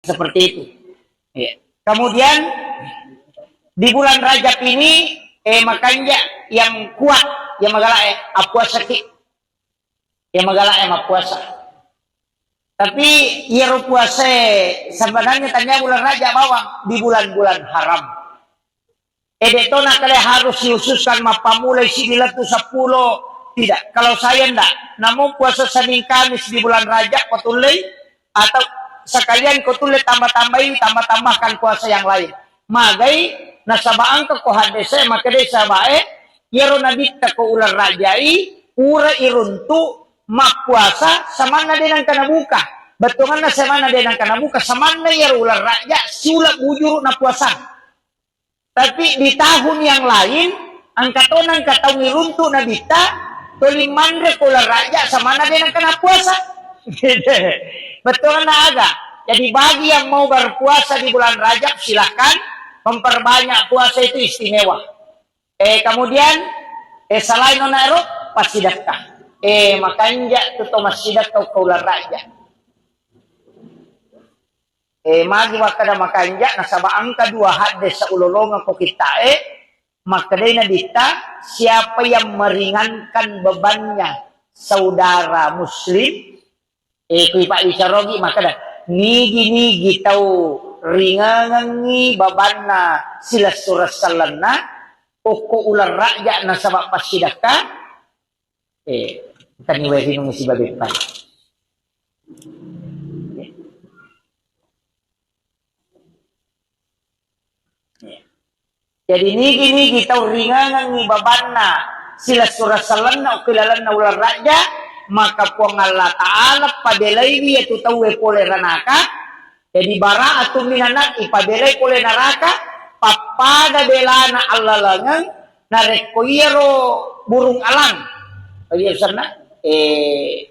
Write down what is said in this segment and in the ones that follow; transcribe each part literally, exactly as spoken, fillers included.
Seperti itu. Iya. Kemudian di bulan Rajab ini, eh, makanja yang kuat, yang magala, eh, appuasaki. Yang magala, eh, mappuasa. Tapi iyaro puasa sebenarnya tania bulan Rajab bawang di bulan-bulan haram. Eh, de' to nakkeda harus dikhususkan mappammulai siddi lettu seppulo. Tidak. Kalau saya ndak, namun puasa Senin Kamis di bulan Rajab ko tullei, atau sekalian ko tulle tambah-tambahi, tambah-tambahkan puasa yang lain. Magai, nasaba engka ko hadese makkedai sahabae, iyaro nabitta ko uleng Rajai, pura iruntu mappuasa samanna de' nengka nabuka. Bettuanna samanna de' nengka nabuka, samanna iyaro uleng Raja siuleng bujuru napuasang. Tapi di tahun yang lain, engka to nengka taung iruntu nabitta, toli manre ko uleng Raja samanna de' nengka napuasa. Bettuanna aga? Jadi bagi yang mau berpuasa di bulan Rajab, silahkan memperbanyak puasa itu istimewa. Eh, kemudian, eh, selain nona ero, passidekka. Eh, makanja tu to massidekka ko uleng Raja. Eh, magi wakkeda makanja, nasaba engka dua hadis ulolongeng ko kittae, makkedai nabitta, siapa yang meringankan bebannya saudara muslim, eh, kui pabbicarogi makkeda, nigi-nigi tau ringangengi babanna silessureng sellenna, okko uleng Raja nasaba passidekka, eh, taniwai rinung sibawa beppa. Jadi nigi-nigi tau ringangengi babanna silessureng sellenna okko ilalenna uleng Raja, maka Puang Allah Ta'ala pabelaiwi iyatu tauwe pole ranaka. Jadi bara'atun minan nar, ipabelai pole naraka, pappada belana allalengeng, narekko iyaro burung alang. Iya senna, eh,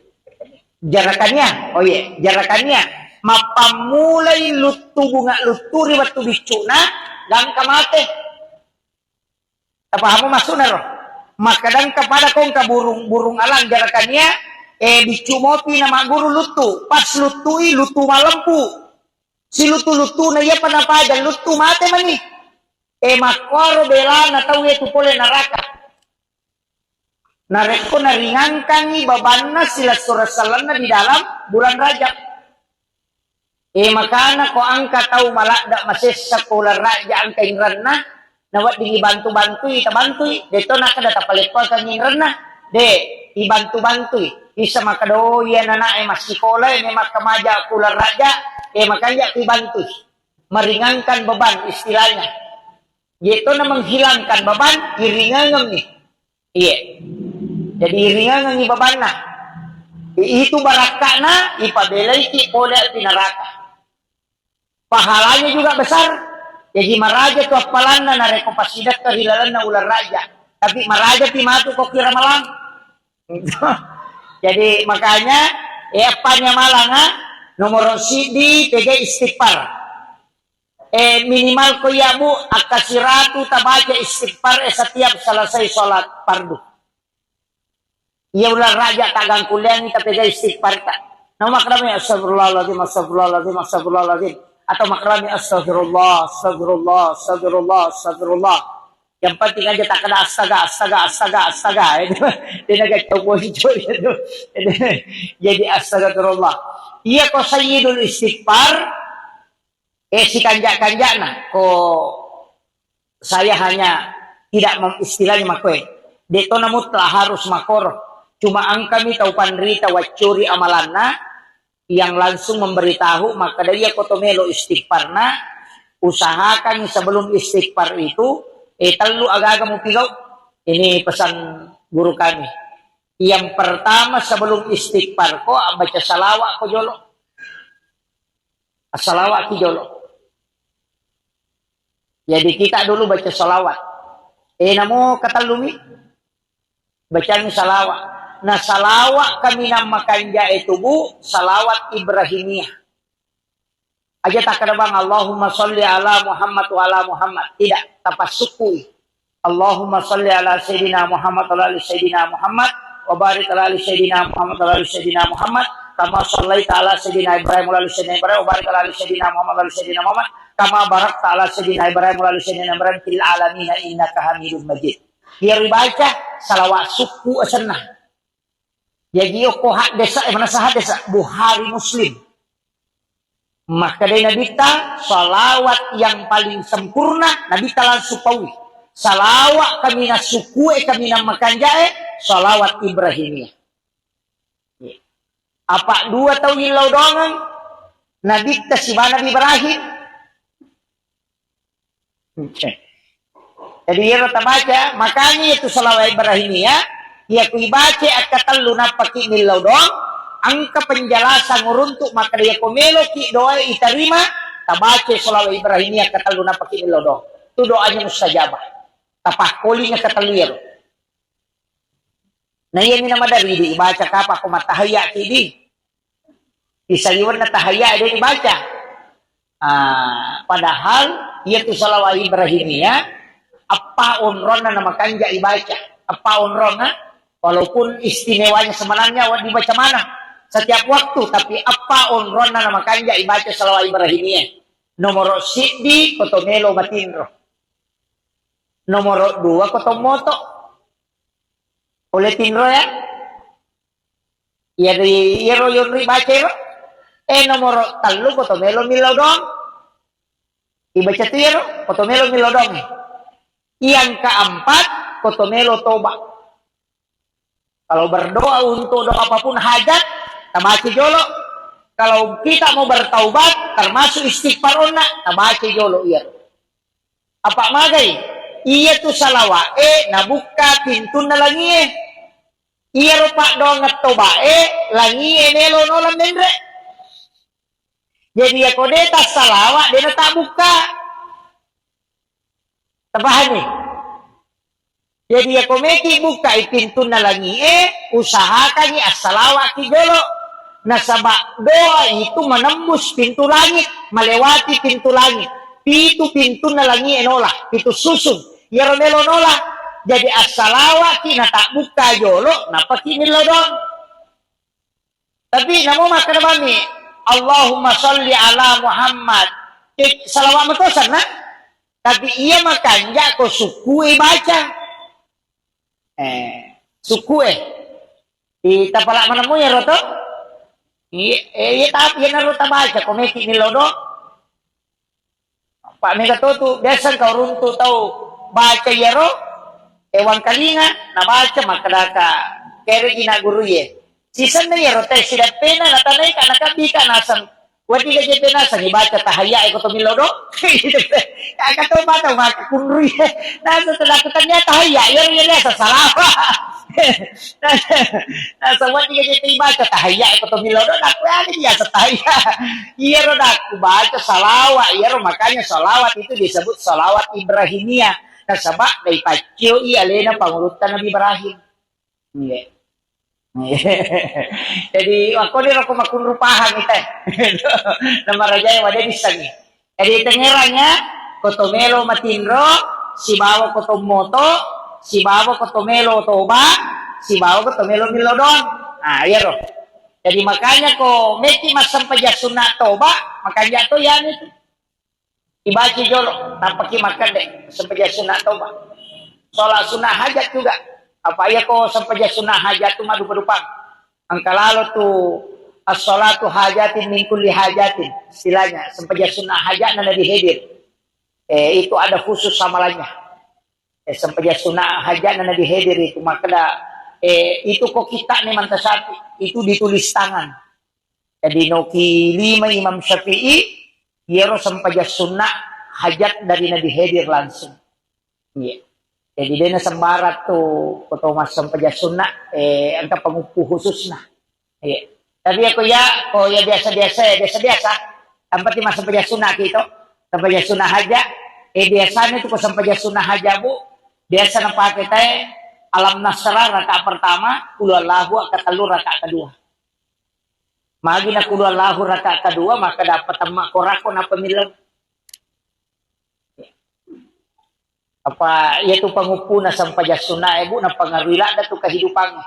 Jarakania, oh iya, jarakania. Mappammulai luttu bunga luttu ri wettu biccu'na, gangka mate. Tapahamu maksudna ro? Makkadangka pada kongka burung, burung alang jarakania, eh, biccu mopi na magguru luttu. Pas luttui, luttu malempu. Siluttu-luttuna iyapa napaja luttu mate mani. Eh, makkoro belana tau itu pole naraka. Narekko naringangkangngi babanna silessureng sellenna di dalam bulan Rajab. Eh, makana ko engka tau maladde masessa ko uleng Rajab engka inrenna, nawedding ibantu-bantui, tabantui. De' to nakkeda tapaleppakeng inrenna. De', ibantu-bantui. Bisa makkeda, oh, iya nanae massikola, eh, memang kemaja ko uleng Rajab, eh, makanya ibantui. Meringankan beban istilahnya. Yaitu menghilangkan beban, iringangengngi. Iya. Jadi iringangengngi babanna. I-, itu barakka'na, ipabelaiki pole api neraka. Pahalanya juga besar. Jadi maraja tu appalanna narekko passidekka ri lalenna uleng Rajab. Tapi maraja pi matu ko ki Ramalang. Jadi makanya, eh, appanya malanga, nomor siddi pega istighfar. Eh, minimal ko iya, Bu, akkasiratu tabaca istighfar, eh, setiap selesai sholat fardu. Iya uleng Rajab taggangkulleangngi tapega istighfar ta. Namakrami astagfirullahaladzim, astagfirullahaladzim, astagfirullahaladzim. Atau makrami astagfirullah, astagfirullah, astagfirullah, astagfirullah. Yang penting aja takkeda astaga, astaga, astaga, astaga. Itu dia naga coba itu. Jadi astagfirullah. Iya ko sayyidul istighfar, eh, sikanja-kanjana ko saya hanya tidak mem-, istilahnya makoe. De' to na mutlak harus makoro. Cuma engkami tau panrita waccuri amalanna yang langsung memberitahu, makkeda iya ko to melo istighfarna, usahakan sebelum istighfar itu, eh, tellu aga-aga mupigau. Ini pesan guru kami. Yang pertama, sebelum istighfar ko, baca salawat ko jolo. Assalawat ki jolo. Jadi kita dulu baca salawat. Eh, namo katellumi, bacang salawat. Nah, salawat kaminang makanja itu, Bu, salawat Ibrahimiyah. Aja takkeda bang, Allahumma salli ala Muhammad wa ala Muhammad. Tidak, tapassukui. Allahumma salli ala Sayyidina Muhammad wa ala ali Sayyidina Muhammad, wa barik ala ali Sayyidina Muhammad wa ala ali Sayyidina Muhammad, Kama shallaita ala sayyidina Ibrahim wa ala ali sayyidina Ibrahim, wa barik ala ali sayyidina Muhammad wa ala ali sayyidina Muhammad, kama barakta ala sayyidina Ibrahim wa ala ali sayyidina Ibrahim fil alamin innaka Hamidum Majid. Iyaro ibaca salawat sukku asenna. Jaji okko haddesa, eh, manessa haddesa, Bukhari Muslim. Makkedai Nabitta, salawat yang paling sempurna, Nabitta langsung paui. Salawat kaminang sukkue, kaminang makanjae, salawat Ibrahimiyah. Apa dua tau millau doangeng, Nabitta siba Nabi Ibrahim. Oke. Jadi, iyaro tabaca, makanya itu salawat Ibrahimiyah, iya ku ibaca akkatellu nappaki millau doang, engka penjelasan uruntuk makkeda iya ko meloki doa itarima, tabaca salawat Ibrahimiyah akkatellu nappaki millau doang. Itu doanya mustajabah. Tapakkoling akkatellu iyaro. Nah, iya mina madari di ibaca kapa ko mattahayya ki di. Di saliwenna tahayya de ibaca. Ah, padahal iya tu salawat Ibrahimiyah, appa onronna na makanja ibaca. Appa onronna, walaupun istimewanya sebenarnya wa-, dibaca mana setiap waktu, tapi appa onronna na makanja ibaca salawat Ibrahimiyah. Nomoro siddi koto melo matinro. Nomoro dua koto moto. Oleh tinro ya. Iyaro, iyaro yonri baca ero. Eh, nomoro tellu koto melo millau doang. Ibaca tu iyaro, koto melo millau doang. Yang keempat, koto melo toba. Kalau berdoa untuk doa apapun hajat, tabaca jolo. Kalau kita mau bertaubat, termasuk istighfar onna, tabaca jolo iyaro. Apa magai? Iya tu salawa'e nabukka pintunna langie. Iyaro paddoangeng tobae langie melo nola menre. Jadi, yako de tassalawa, de natabukka. Tapahami? Jadi, yako meki bukkai pintunna langie, usahakangi assalawaki jolo. Nasaba doa itu menembus pintu langit, melewati pintu langit. Pitu pintunna langie nola, pitu susun. Iyaro melo nola. Jadi, assalawaki natabbukka jolo, nappaki millau doang. Tapi namo makkeda bami, "Allahumma sholli ala Muhammad." Eh, salawat matosanna. Tapi iya makanja ko sukkue baca. Eh, sukkue. Di tapala manemu ya roto? Iya, eh, iya tapi iya naro tabaca ko meki millau do. Pak mega to tu, biasa engka uruntu tau baca iyaro, eh, wangkalinga, nabaca, makkedaka, keregi na guru ye. Sisenna iyaro te sidappena, natanai ka, nakabbi ka, naseng, wadi gaje pena, sani baca tahayya, eh, koto millau do. Kaka to mata, maka kunrui. Naseng telaku tanya tahayya, iyaro iya biasa salawa. Nah, sawat jika kita baca tahayya, ko to millau do, nakku ada biasa tahayya. Iyaro nakku baca salawat, iyaro makanya salawat itu disebut salawat Ibrahimiyah. Nasaba dai paccio i alena pangulutta Nabi Ibrahim. Iya. Jadi, wakko ni roko makunru pahang ite. Nama raja yang wade bisa ni. Jadi, tengngerangnya, koto melo matinro, sibawa koto moto, sibawa koto melo toba, sibawa koto melo millau doang. Nah, iyaro. Jadi, makanya ko meki massempajang sunna toba, makanya to yani tu. Ibaca jolo, tappaki makkede, sempajang sunna toba. Sholat sunnah hajat juga. Apa iya ko sempajang sunna hajat tu madupa-dupang. Engka lalo tu as-sholatu hajatin min kulli hajatin, istilahnya sempajang sunnah hajatna Nabi Khidir. Eh, itu ada khusus amalannya. Eh, sempajang sunnah hajatna Nabi Khidir itu makkeda, eh, itu ko kita ni mantasapi, itu ditulis tangan. Jadi noki lima Imam Syafi'i, iyaro sempajang sunnah hajat dari Nabi Khidir langsung. Iya. Jadi, dena sembarang tu, koto massempajang sunna, eh, engka panguppu khususna. Iya. Tapi aku ya, ko ya biasa-biasa, ya biasa-biasa. Yang penting massempajang sunna kita, sempajang sunna haja. Eh, biasanya tu ko sempajang sunna haja, Bu, biasa napake te, Alam Nasrah rakaat pertama, Qul Huwallahu rakaat telu rakaat kedua. Magi na Qul Huwallahu rakaat kedua, maka dapat temma korako na pemileng. Apa iya tu panguppuna sempajang sunna, eh, Bu, napengaruhi ladda tu kehidupan.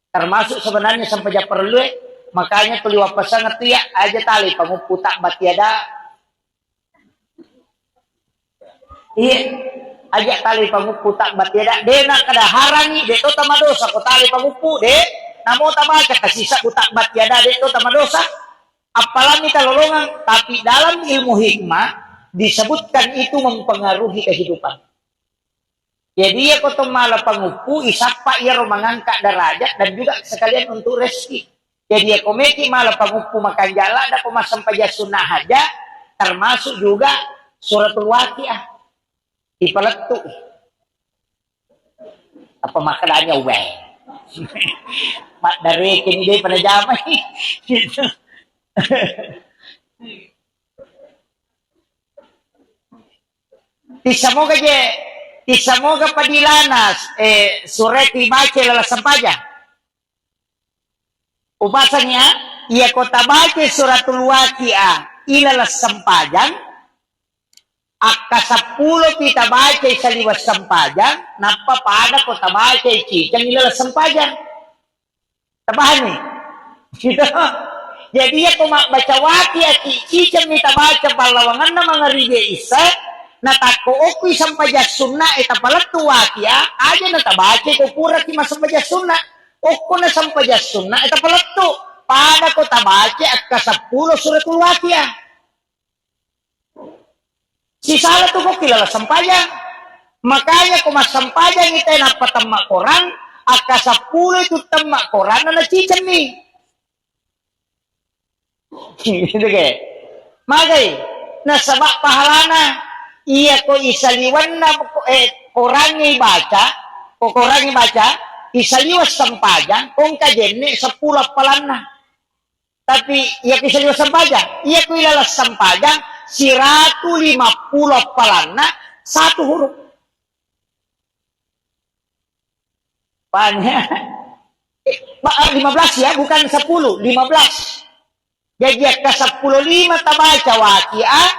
Termasuk sebenarnya sempajang perlu, eh, Makanya tuli wappasang tu ya, aja tali panguppu tabbat yada. Iya, aja tali panguppu tabbat yada. De na kada harangi, de to tamadosa ko tali panguppu, de. Namo tabaca kasi sabbu tabbat yada, de to tamadosa. Apalagi talolongang, tapi dalam ilmu hikmah disebutkan itu mempengaruhi kehidupan. Jadi, iya ko to mala panguppu, isappa iyaro mangangkat derajat dan juga sekalian untuk rezeki. Jadi, iya ko meki mala panguppu makanjala, ada ko massempajang sunnah haja, termasuk juga suratul Waqiah. Ipalettu. Apa maknanya, weh? Maddareke ni de pada jamai. Gitu. Tissamoga je, tissamoga padilana, eh, sureti baca lala sempajang. Upasang ya, iya ko tabaca suratul Waqiah ilala sempajang, akka seppulo pi tabaca saliwa sempajang, nappa pada ko tabaca ciceng ilala sempajang. Tapahanni? Gitu. Jadi, iya ko mabbaca Waqiah, ci-, cicemmi tabaca pallawanganna mangaribi issa, natakko okkui sempajang sunna e tapalettu Waqiah, aja na tabaca ko puraki massempajang sunna. Okko na sempajang sunna e tapalettu, pada ko tabaca akka seppulo suratul Waqiah. Sisala tu kokki lala sempajang. Makanya ko massempajang ita nappa temma korang, akka seppulo itu temma korang na cicemmi. Gitu ke? Magai, nasaba pahalana, iya ko isaliwanna, eh, korangngi baca, ko korangngi baca, isaliwa sempajang, ko engka jenne seppulo appalanna. Tapi iya ki saliwa sempajang, iya ku ilala sempajang, siratu lima pulo appalanna, satu huruf. Banyak. Eh, ba-, eh, lima belas ya, bukan sepuluh, lima belas. Jadi, akka seppulo lima tabaca Waqiah,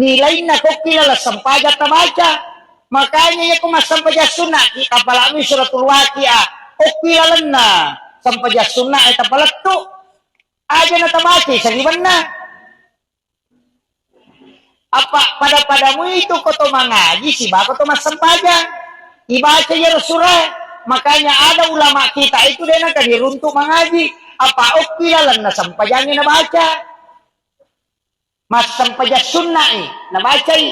nilainna kokki lala sempajang tabaca. Makanya, iya ko massempajang sunna, ki-, tapalami suratul Waqiah, okki lalenna sempajang sunna, eh, tapalettu. Aja na tabaca saliwanna. Apa pada-padamu itu ko to mangaji sibawa ko to massempajang. Ibaca iyaro surah. Makanya ada ulama kita itu de naka diruntuk mangaji. Apa okki lalenna sempajangi nabaca. Massempajang sunna'i nabacai.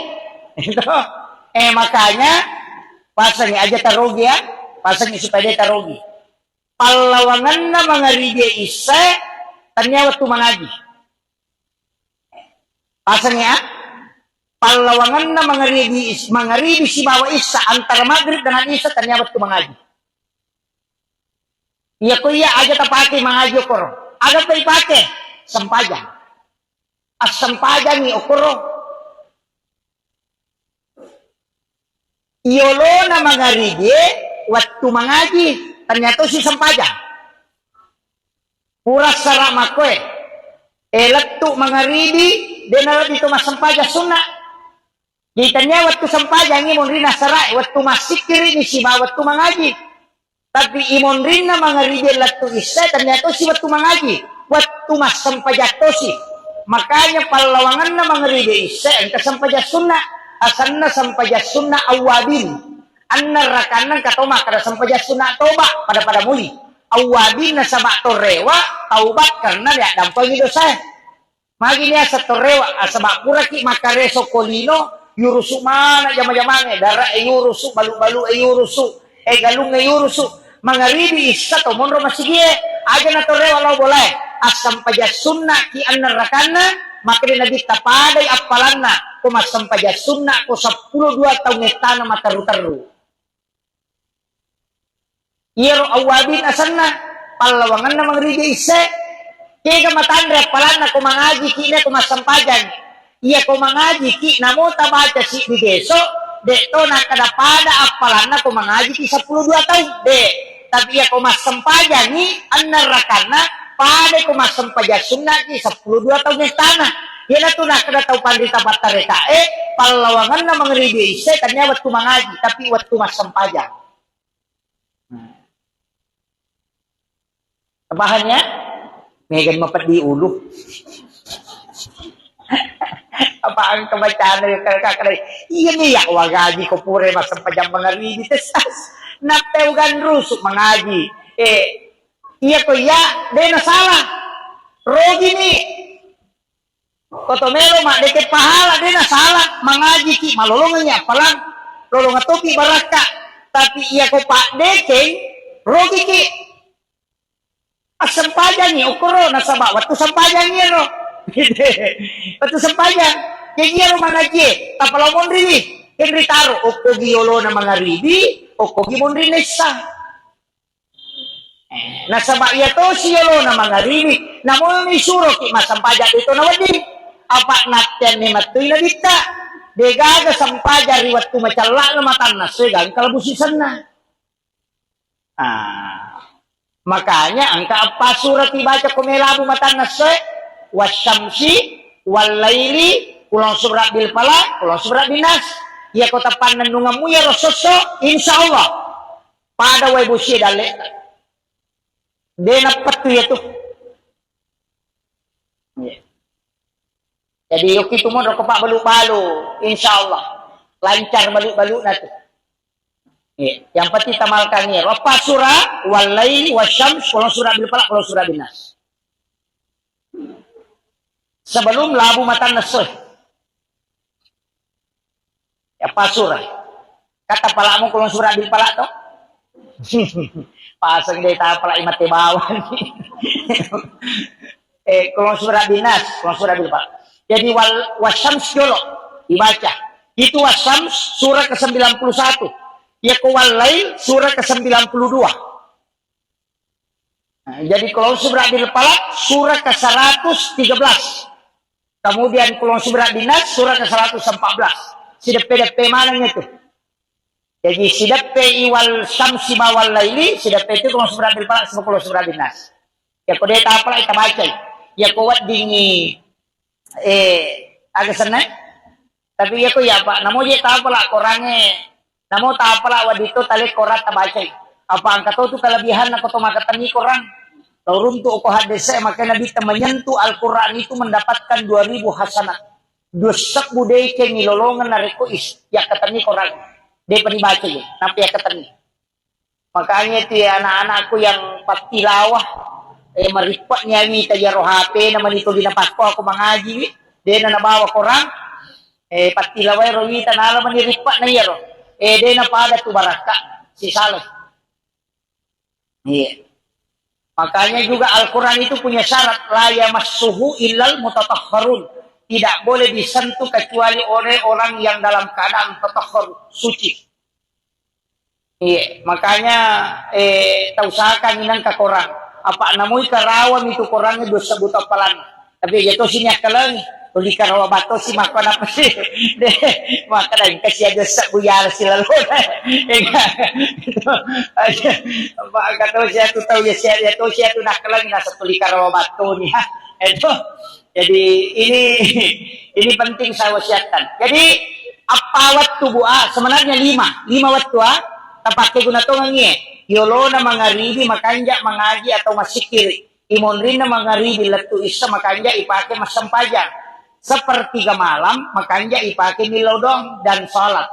Itu. Eh, makanya pasangi aja tarogi ya. Pasangi supaya de tarogi. Pallawangenna mangaribi issa tania wettu mangaji. Pasang ya, pallawangenna mangaribi is-, mangaribi sibawa issa, antara maghrib dengan issa tania wettu mangaji. Iya ko iya aja tapake mangaji okoro. Aga pa ipake? Sempajang. Assempajangi okoro. Iyolona mangaribie wettu mangaji, tania tosi sempajang. Pura sara makkoe, e, lettu mangaribi, de nalebbi to massempajang sunna. Jadi tania wettu sempajangi monrina sarae, wettu massikkirimi sibawa wettu mangaji. Tapi imonrinna mangaribi lettu issae, tania tosi wettu mangaji, wettu massempajang tosi. Makanya pallawangenna mangaribi issae engka sempajang sunna. Asenna sempajang sunna awwabin. Anna rakanna engka to makkeda sempajang sunna toba, pada-pada muli. Awwabin nasaba to rewa, taubat karena riaddampengi dosae. Magi niaseng to rewa, asaba puraki makkareso ko lino, yurusu mana jama-jamangnge, dara e yurusu, balu-balu e yurusu, e galung e yurusu. Mangaribi issa to monro masigie, aja na to rewa lao bolae. Assempajang sunna ki anna rakanna, makkeda Nabitta padai appalanna, ko massempajang sunna ko seppulo dua taung ettana materru-terru. Iyaro awwabin asenna, pallawangenna mangaribi issae. Kega matanre appalanna ko mangaji ki ne ko massempajang. Iya ko mangaji ki namo tabaca siddi beso, de to nakkeda pada appalanna ko mangaji ki seppulo dua taung, de. Tapi iya ko massempajangi anna rakanna, pada ko massempajang sunna ki seppulo dua taung ettana. Iyanatu nakkeda tau panrita pattarekae, pallawangenna mangaribi issae tania wettu mangaji, tapi wettu massempajang. Paham ya? Mega mapeddi ulu. Apa engka bacana yang kala-kala? Iya nih ya, wagaji ko pura massempajang mangaribi tesas. Nappeu ganrusu mangaji. Eh, iya ko iya, dena salah. Rogi nih. Ko to melo maddeke pahala, dena salah. Mangaji ki, malolongan ya, appalang. Lolongan topi barakka. Tapi iya ko paddekeng, rogi ki. Assempajangngi okkoro nasaba wettu sempajangngi ero. Wettu sempajang. Jadi ero mangajie, tappa lao monriwi. Kenri taro, okkogi yolona mangaribi, okkogi monri nessa. Eh, nasaba iya tosi yolona mangaribi, namoni suroki massempajang itu nawedding. Apa natteanni mettui nabitta. Degaga sempajang ri wettu macella'na matanna, sega engka labu sisenna. Ah, makanya engka eppa surati baca ko melabu matanna soe, wasyamsi, wallaili, kulon surat bil falaq, kulon surat bin nas. Iya ko tapannennungemmu ya rososso, insya Allah. Pada wae bosie dalle. De nappettu ya tuh. Iya. Jadi yokki tu monro ko pabbalu-balu, insya Allah lancar balu-balu na tu. Iya. Yang penting tamalkan ya. Apa surah, wallaili, wasyams, kulon surah bil falaq, kulon surah bin nas. Sebelum labu matanna soe. Ya, pasur. Kata palamu kulon surah bil falaq to. Pasang deh tapalak mate bawang. Eh, kulon surah bin nas, kulon surah bil falaq. Jadi wal wasyams jolo dibaca. Itu wasyams surah ke sembilan puluh satu. Ya ko wallail surah ke sembilan puluh dua. Nah, jadi kulon surah bil falaq surah ke seratus tiga belas. Kemudian kulon surah bin nas surah ke seratus empat belas. Sideppe-deppe maneng itu. Jadi sideppe iwal syamsi bawal laili, sideppe itu kulon surah bil falaq sama kulon surah bin nas. Ya ko deta apalagi tabacai. Ya ko weddingi eh aga senna. Tapi iya ko iya, Pak, namo je tapalak korangnge, namo tapalak wedding to tale korang tabacai. Apa engka to tu kelebihanna ko to makkatenni korang. Tau runtu ko haddese, makanya Nabitta menyentuh Al-Quran itu mendapatkan dua ribu hasanat. Dua sebbu deceng ilolongan narekko is yakkatenni korang. Depa dibaca je, nappa yakkatenni. Makanya itu ya anak-anakku yang pattilawah, eh, marippa'ni awita iyaro H P na mani tuli napakko aku mangaji wi, dena nabawa korang, eh, pattilawai ro wita nala mani rippa'na iyaro, eh, dena pada tu barakka, sisala. Iya. Makanya juga Al-Quran itu punya syarat, la yamassuhu illal mutatahharun. Tidak boleh disentuh kecuali oleh orang yang dalam keadaan tatahhar, suci. Iya, makanya, eh, tausahakan inang ka korang. Apa namui karawa mi tu korang dua sebbu tau palan. Tapi iya to sini akkalengi. Tuli karawa batto si makko napa si. Deh, maka dan kasi aja sebbu ya si lalu. Enggak. Apa kata si atu tau ya si ya to si atu nakkalengi nasa tuli karawa batto ni. Ha. Itu. Jadi ini ini penting saya wasiatkan. Jadi apa waktu bu ah sebenarnya lima, lima waktu ah tapake guna tongengi. Yolona mangaribi makanja mangaji atau masikiri. Imonrinna mangaribi lettu issa makanja ipake massempajang. Sepertiga malam makanja ipake millau doang dan salat.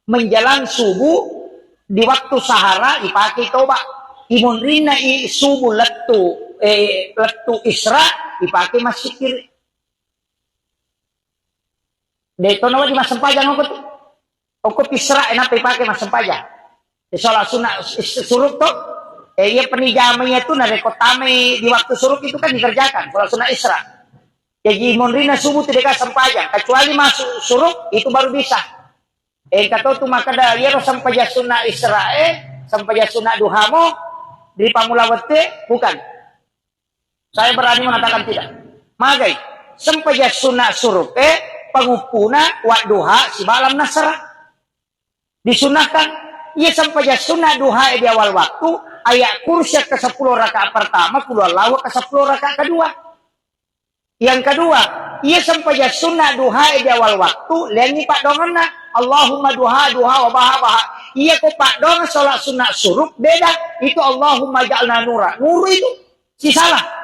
Menjelang subuh di waktu sahara ipake toba. Imonrinna i subuh lettu eh, lettu isra ipake masikiri. De to nawa di massempajang okko tu. Okko pisra enapa ipake massempajang. Di sholat sunnah s- s- suruk to. Eh, iya penijamanya tu narekko tamai di waktu suruk itu kan dikerjakan sholat sunnah isra. Jadi monrina subuh tidak sempajang kecuali masuk suruk itu baru bisa. Eh, kata tu maka dah iya sempajang sunnah isra eh sempajang sunnah duhamo di pamula wette bukan. Saya berani mengatakan tidak. Magai, sempajang sunnah surupe, panguppuna, wadduha, sibalam nasara. Disunnahkan, iya sempajang sunnah duha di awal waktu, ayat kursi ke sepuluh rakaat pertama, kulhu Allahu ke sepuluh rakaat kedua. Yang kedua, iya sempajang sunnah duha di awal waktu, lenni padonganna, Allahumma duha, duha, wa baha, baha. Iya ko padongan sholat sunnah suruk, beda. Itu Allahumma ja'alna nura. Nuru itu. Sisala.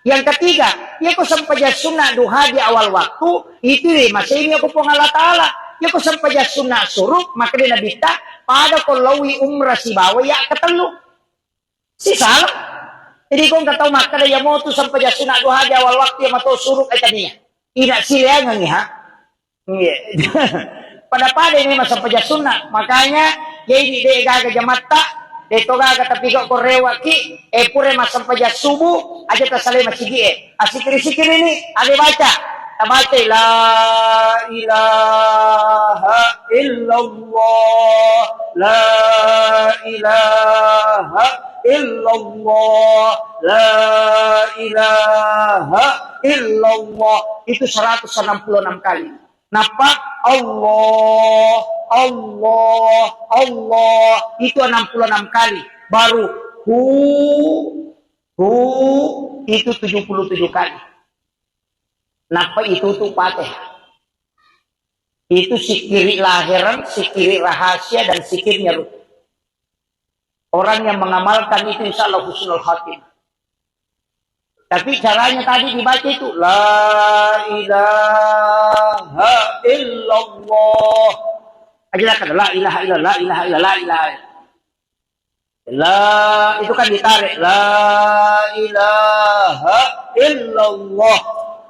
Yang ketiga, iya ko sempajang sunna duha di awal waktu, itu masei mi ko Puang Allah Ta'ala. Iya ko sempajang sunna suruk, maka di Nabitta, pada ko lawi umrah sibawa iya ketellu. Sisala. Jadi ko engka tau makkeda iya motu sempajang sunna duha di awal waktu iya mato suruk, eh, tania. Tidak sileangan, ha? Iya. Pada-pada ini massempajang sunna. Makanya, jadi de gaga jamatta, de to gaga tapi kok korewaki, eh, pura massempajang subuh, aja tasalai masigi, eh. Asikiri-sikiri ini, ada baca. Tabaca, la ilaha illallah, la ilaha illallah, la ilaha illallah. Itu seratus enam puluh enam kali. Napa? Allah, Allah, Allah. Itu enam puluh enam kali. Baru hu, hu, itu tujuh puluh tujuh kali. Napa itu tuh Fatihah? Itu sikiri lahiran, sikiri rahasia, dan sikirnya ruh. Orang yang mengamalkan itu insya Allah husnul khatimah. Tapi caranya tadi dibaca itu, la ilaha illallah. Aja lah kata, la ilaha illallah, la ilaha illallah, la ilaha illallah. La, itu kan ditarik. La ilaha illallah.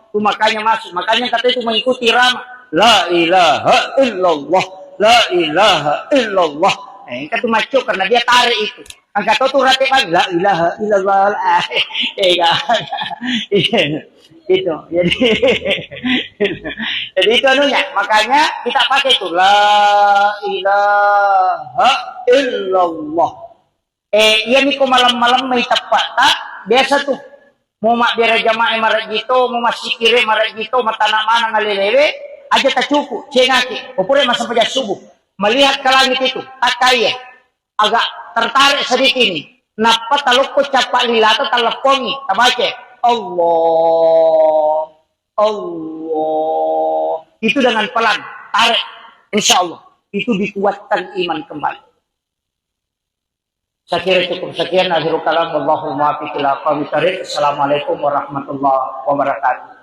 Itu makanya masuk. Makanya kata itu mengikuti irama. La ilaha illallah. La ilaha illallah. Eh, itu masuk karena dia tarik itu. Angkat tu rate kan. La ilaha illallah. Eh, enggak. Iya. Itu. Jadi, jadi itu anunya. Makanya kita pakai itu. La ilaha illallah. Eh, iya niko malam-malam mai teppa'ta, biasa tuh. Mau mabbere jamaah marajito, mau massikire marajito, matana manang alelewe, aja tacuku, cengaki. Opure massempajang subuh. Melihat ke langit itu, takkaye. Agak tertarik sedikit ini. Nappa talokko cappa lilata taleppongi, tabaca. Allah, Allah. Itu dengan pelan, tarik. Insya Allah. Itu dikuatkan iman kembali. Saya kira cukup sekian. Akhirul kalam. Wallahul muwaffiq ila aqwamit thariq. Assalamualaikum warahmatullahi wabarakatuh.